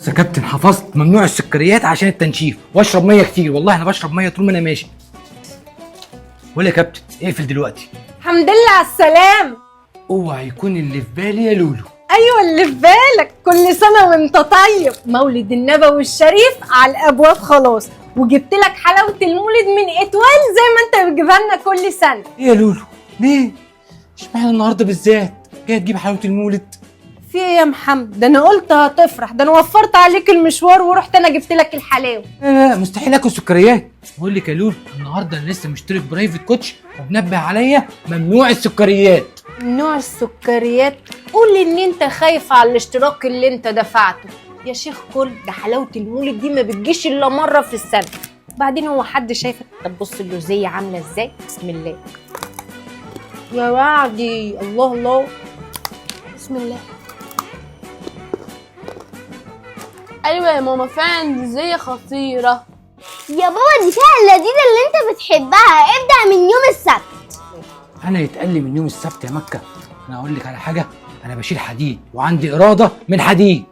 يا كابتن حفظت، ممنوع السكريات عشان التنشيف، واشرب مية كتير. والله انا بشرب مية طول ما انا ماشي. ولا يا كابتن اقفل دلوقتي. الحمد لله على السلامة. اوعى يكون اللي في بالي يا لولو. ايوه اللي في بالك. كل سنة وانت طيب. مولد النبوي الشريف على الابواب خلاص، وجبت لك حلاوة المولد من اتوال زي ما انت بتجيبها لنا كل سنة. ايه يا لولو؟ ليه؟ اشمعنى النهارده بالذات جاي تجيب حلاوة المولد؟ في ايه يا محمد؟ ده انا قلت هتفرح، ده انا وفرت عليك المشوار ورحت انا جبت لك الحلاوة. لا لا، مستحيل اكل سكريات. بقول لك يا لولو، النهارده انا لسه مشترك private coach ومنبه عليا ممنوع السكريات. ممنوع السكريات؟ قول ان انت خايف على الاشتراك اللي انت دفعته يا شيخ. كل ده حلاوة المولد دي ما بتجيش الا مرة في السنة. بعدين هو حد شايفك؟ طب بص اللوزيه عامله ازاي، بسم الله يا وعدي، الله الله، بسم الله. ايوه يا ماما، فعلا اللوزيه خطيرة. يا بابا دي فيها اللذيذة اللي انت بتحبها. ابدأ من يوم السبت. انا يتقال لي من يوم السبت يا مكة؟ انا اقول لك على حاجة، انا بشيل حديد وعندي اراده من حديد.